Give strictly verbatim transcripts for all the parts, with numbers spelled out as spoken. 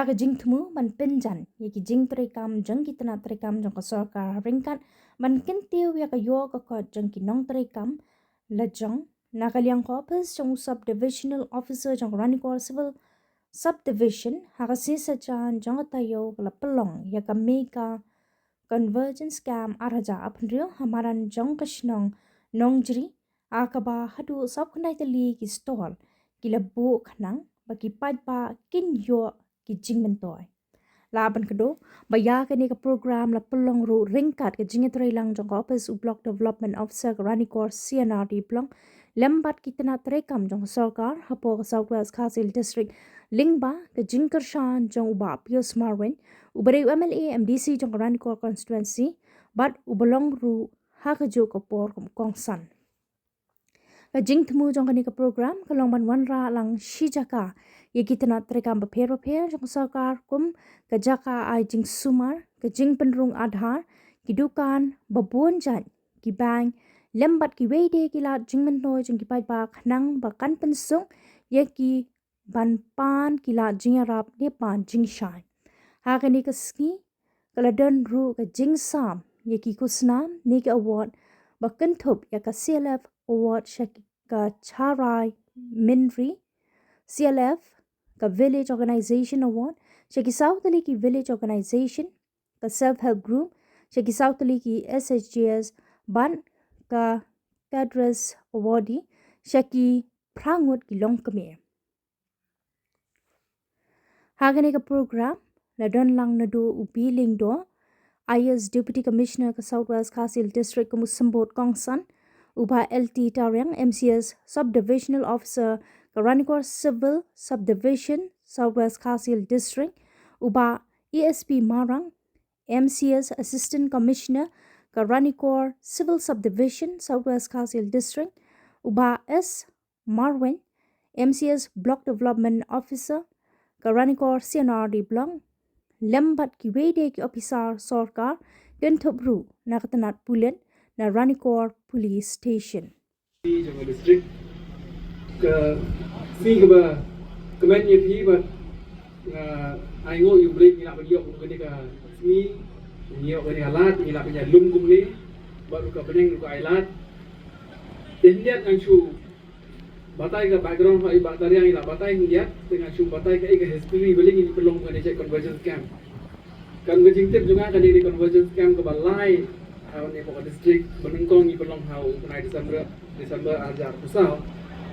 Ka jingthmu ban pynjan ïa ki jingtreikam jong ki tnat treikam jong ka sorkar ryngkat ban kyntiew ïa ka ïoh ka kot jong ki nongtreikam lajong. Na ka liang ka ophis jong u Sub Divisional Officer jong ka Ranikor Civil Subdivision, ha ka sngi Saitjaiñ jong ka taïew ka la pynlong ïa ka Mega Convergence Camp ar hajar arphew hynriew ha madan jong ka shnong Nongjri, ha kaba haduh sawphew khyndai tylli ki stall ki la buh khnang ba ki paidbah kin ïoh ki jingmyntoi. La pynkhih ba ïa kane ka program la pynlong ruh ryngkat ka jingïatreilang jong ka ophis u Block Development Officer ka Ranikor C and R D Block lem bad ki tnat treikam jong ka sorkar hapoh ka South West Khasi Hills District, lyngba ka jingkyrshan jong u Bah Pius Marwein, uba dei u M L A M D C jong ka Ranikor Constituency, bad uba long ruh ha kajuh ka por kum u kongsan. Ka jingthmu jong kane ka program ka long ban wanrah lang shi jaka ïa ki tnat treikam bapher bapher jong ka sorkar, kum ka jaka ai jingsumar, ka jingpynrung Aadhaar, ki dukan babun jait, ki bank, lem bad kiwei de ki lad jingmyntoi jong ki paidbah khnang ba kan pynsuk ïa ki ban pan ki lad jingïarap ne pan jingshai. Ha kane ka sngi ka la don ruh ka jingsam ïa ki khusnam ne ki award ba kynthup ïa ka C L F Award sha ka Charai Mynri, C L F ka Village Organization Award sha ki saw tylli ki Village Organization, ka Self Help Group sha ki saw tylli ki S H Gs, bad ka Cadres Awardee sha ki phra ngut ki longkmie. Ha kane ka program la don lang naduh u B Lyngdoh, I A S Deputy Commissioner ka South West Khasi Hills District kum u symbud kongsan, u Bah L T Tariang, M C S Subdivisional Officer ka Ranikor Civil Subdivision, South West Khasi Hills District, u Bah E S P Marang, M C S Assistant Commissioner ka Ranikor Civil Subdivision, South West Khasi Hills District, u Bah S Marwein, M C S Block Development Officer ka Ranikor C and R D Block, lem bad kiwei de ki ophisar sorkar, kynthup ruh na ka tnat pulit na Ranikor Police Station. Jong ka district, ka sngi kaba kmen ïa phi ba nga ai nguh ïa U Blei ngi lah ban ïoh kum kane ka sngi, ngi ïoh kane ka lad, ngi lah ban ïalum kumne bad ruh ka bneng ruh ka ai lad. Te hynrei ngan shu batai ka background ha i Bah Tariang, i la batai hynrei te ngan shu batai ka, ka history ba lei ngi pynlong kane ka Convergence Camp. Kan ka jingtip jong nga kane ka Convergence Camp kaba lai ha une ka district ba nyngkong ngi pynlong ha u bnai December, December ar hajar arphew saw.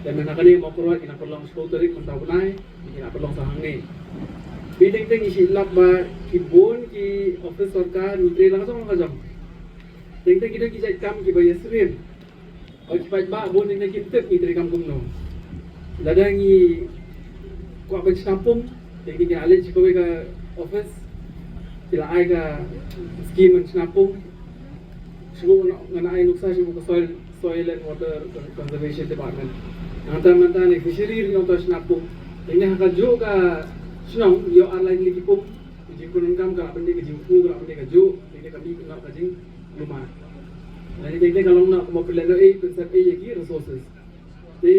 Te mynta kane Mawkyrwat ngi nang pynlong shiphew tarik mynta u bnai, ngi nang pynlong sa hangne. Phi teng teng ngi shu lap ba ki bun ki office sorkar ngi trei la ka jong la ka jong. Teng teng ki don ki jait kam kiba ïasyriem. Oi, ki paidbah bun ngi, ngi tip ngi treikam kumno. Lada ngi kwah ban shna pung, te ngi ïa leit sha kawei ka office, ki la ai ka skim ban shna pung. Shu ngan ai nuksa sha ka soil, soil and water conservation department. Nangta mynta ne fishery ruh ngi ïoh shna pung. Te ngi ha kajuh ka shnong ïoh ar lai tylli ki pung. Ka jingpyndonkam ka la pyndih, ka jingpung ka la pyndih kajuh. Te ngi ka mih ka jingpyndonkam. Lane teng teng ka long na kumba pynlehnohei, pynsep ei ïa ki resources. Te,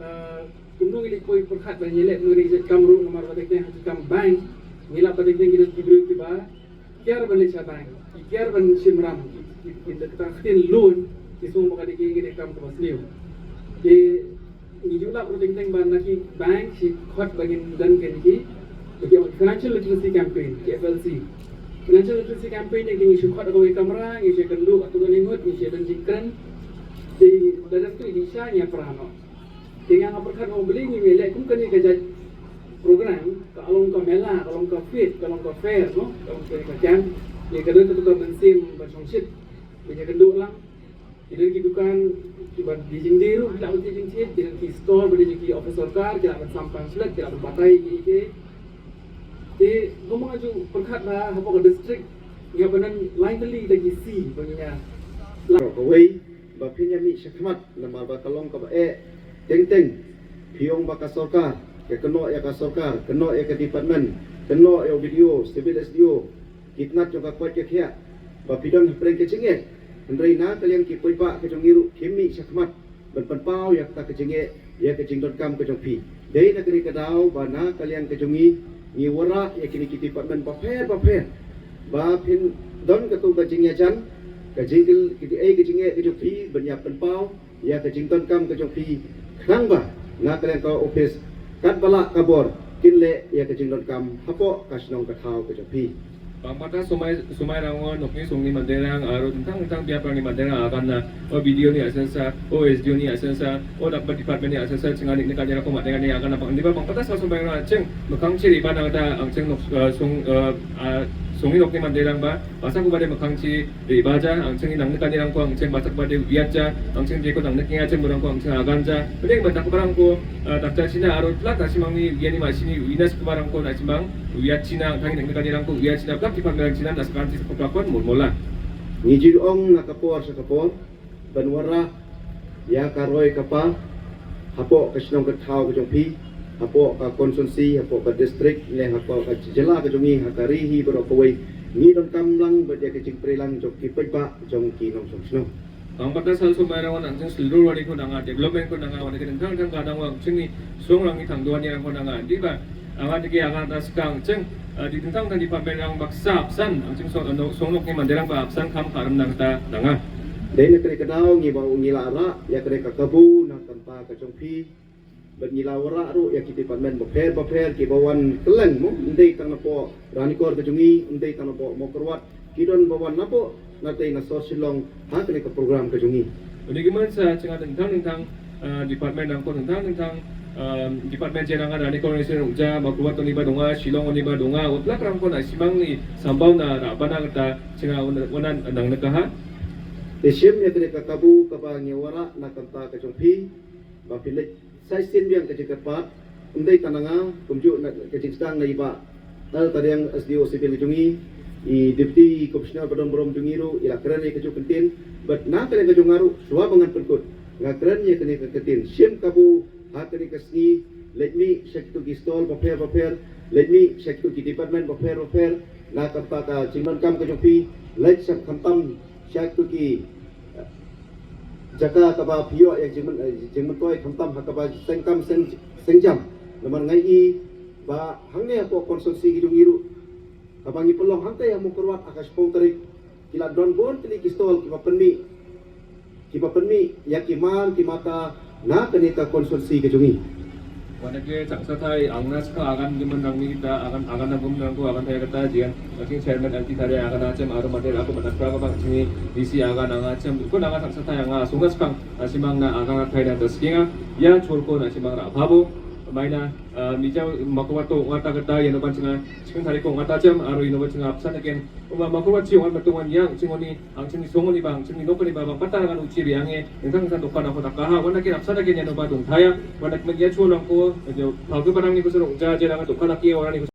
eh, kumno ngi leit poi pyrkhat ba ngi leh kumno ngi leit kam ruh namar ba teng teng ha ki kam bank ngi lap ba teng teng ki don ki briew kiba kiar ban leit sha bank, ki kiar ban shim ram, ki, ki, ki da kata ktien loan, ki sngew ba ka dei ki, ki dei kam kaba sniew. Te ngi ju lap ruh teng teng ba na ki bank shi khot ba ngin don kane ki, ba ki ong financial literacy campaign, ki F L C. Financial literacy campaign ne ki ngi shu khot ha kawei ka kamra, ngi shu kynduh katto katne ngut, ngi shu don jingkren. Te lada tu ngi sha ngi ïa pra noh. Te nga nga pyrkhat nga ong balei ngim ïa leh kum kane ka jait program, ka long ka mela, ka long ka fete, ka long ka fair, no? Ka long ka, ka camp, ïa ka don kata ka mynsiem ban shongshit, ban ïa kynduh lang. Ki don ki dukan kiba die jingdie ruh ki lah ban thied jingthied, ki don ki store ba die jong ki office sorkar, ki lah ban sam pamphlet, ki lah ban batai ïa ki. Te kumba nga ju pyrkhat ba hapoh ka district ngi hap ban don lai tylli da ki C ba ngi ïa lah. Kawei ba phin ïa mih shakhmat namar ba ka long kaba eh. Teng teng phi ong ba ka sorkar, ka kynnoh ïa ka sorkar, kynnoh ïa ka department, kynnoh ïa u B D O, civil S D O, ki tnat jong ka koit ka khiah, ba phi don hapdeng ka jingeh. Hynrei na ka liang ki paidbah ka jong ngi ruh kim mih shakhmat ban pynpaw ïa kata ka jingeh ïa ka jingdonkam ka jong phi. Dei na kane ka daw ba na ka liang ka jong ngi Ngi wanrah ïa kine ki department bapher bapher ba phin don katto ka jingïajan, ka jingkit, ka jingeh ka jong phi ban ïa pynpaw ïa ka jingdonkam ka jong phi, khnang ba na ka liang ka ophis katba lah ka bor kin leh ïa ka jingdonkam hapoh ka shnong ka thaw ka jong phi. Bang pata Somai, Somai Rangon, Nokni Songni Manderang, aro dingtang dingtang biap rangni Manderang, agan na, o B D O ni asensar, o S D O ni asensar, o dak department ni asensar, chinga nik nika nyera ko Manderang ni agan na bang, diba bang pata sa Somai Rangon, cheng, mekang chiri ba nang da, ang cheng nok, eh, song, eh, ah, Songni Nokni Manderang ba, basa ko ba de mekang chi, ri ba ja, ang cheng nang nika nyerang ko, ang cheng basa ko ba de biat ja, ang cheng je ko nang nik nya cheng burang ko, ang cheng agan ja, pedeng ban tak barang ko, eh, tak ja China, aro tlak na simang ni, ïa ni ma sini, winas ko barang ko, na simang, Wiat China, thang nang ka dirang ko wiat China, plak ki pang dirang China, na sekarang ti sepuluh lakon, mul mula. Ngi ju ong na ka por sha ka por, ban wanrah ïa ka roi ka par, hapoh ka shnong ka thaw ka jong phi, hapoh ka constituency, hapoh ka district, ne hapoh ka jylla ka jong ngi, ha ka ri hi baroh kawei, ngi donkam lang bad ïa ka jingpyrshang jong ki paidbah jong ki nongshong shnong. Bang pata sa Somai Rangon ang cheng sylrur wani ko nanga, development ko nanga, wani ka dingtang dingtang ka dang wang cheng ni song rang ni thang duan ni rang ko nanga. Diba, ang ati ki ang ata skang cheng, eh, di dingtang dingtang department rang bak sap san, ang cheng song, eh, Song Nokni Manderang ba ap san kham kharam nang ta nanga. Dei na kane ka daw ngi ba ngi la rah ïa kane ka kabu na ka bynta ka jong phi. Bad ngi la wanrah ruh ïa ki department bapher bapher kiba wan kylleng mo, ym dei tang napoh Ranikor ka jong ngi, ym dei tang napoh Mawkyrwat, ki don ba wan napoh na tei na sor Shillong ha kane ka program ka jong ngi. Uni ki man sa cheng dingtang dingtang, eh, department rang ko dingtang dingtang, eh, department je rang Ranikor ni sien ja, Mawkyrwat ni ba donga, Shillong ni ba donga, utlak rang ko na simang ni sambau na ra bana kata cheng wan, wan nang nang ka ha. Te shim ïa kane ka kabu kaba ngi wanrah na ka bynta ka jong phi, ba phi leit sa shisien biang ka jingkyrpad, ym dei tang na nga, kumjuh na ka jingsdang na i Bah L Tariang S D O Civil jong ngi, i Deputy Commissioner ba don burom jong ngi ruh, i la kren ïa kajuh ka ktien, bad na ka liang ka jong nga ruh, shuwa ba ngan pynkut, nga kren ïa kane ka ktien, shim kabu, ha kane ka sngi, leit mih sha kito ki stall bapher bapher, leit mih sha kito ki department bapher bapher, na ka bynta ka jingdonkam ka jong phi, leit sha khamtam sha kito ki, eh, jaka kaba phi ïoh ïa jingmyn-, eh, jingmyntoi khamtam ha kaba seng kam seng, seng jam. Namar nga i ba hangne hapoh constituency ki jong ngi ruh, kaba ngi pynlong hangtei ha Mawkyrwat ha ka shiphew tarik, ki la don bun tylli ki stall kiba pynmih, kiba pynmih ïa ki mar ki mata na kane ka constituency ka jong ngi. Wan ake chak sathai ang na ska agan gimen rang ni kita agan, agan na gum rang ko agan thai kata jian. Aking chairman anti thare agan na chem aru mater aku matak pra ka bang chini D C agan anga chem ko na agan chak sathai anga sungas kang asimang na agan thai na taskinga ya chur ko na simang ra babo. Maina, ah, mija makuwato ngata kata ya no ban chinga chikin thare ko ngata chem aru ino ban chinga apsan again. Uma makuwat chi wan batungan yang chingoni Ang chini songoni ba, ang chini nokoni ba, bang pata ngan uchi biang e, engkang sa dokan ako takaha, wan akin apsan akin ya no ba dong thaya, wan akin ya chuo nang ko, jo, phagu barang ni ko serok ja, je nang dokan aki, wan ni ko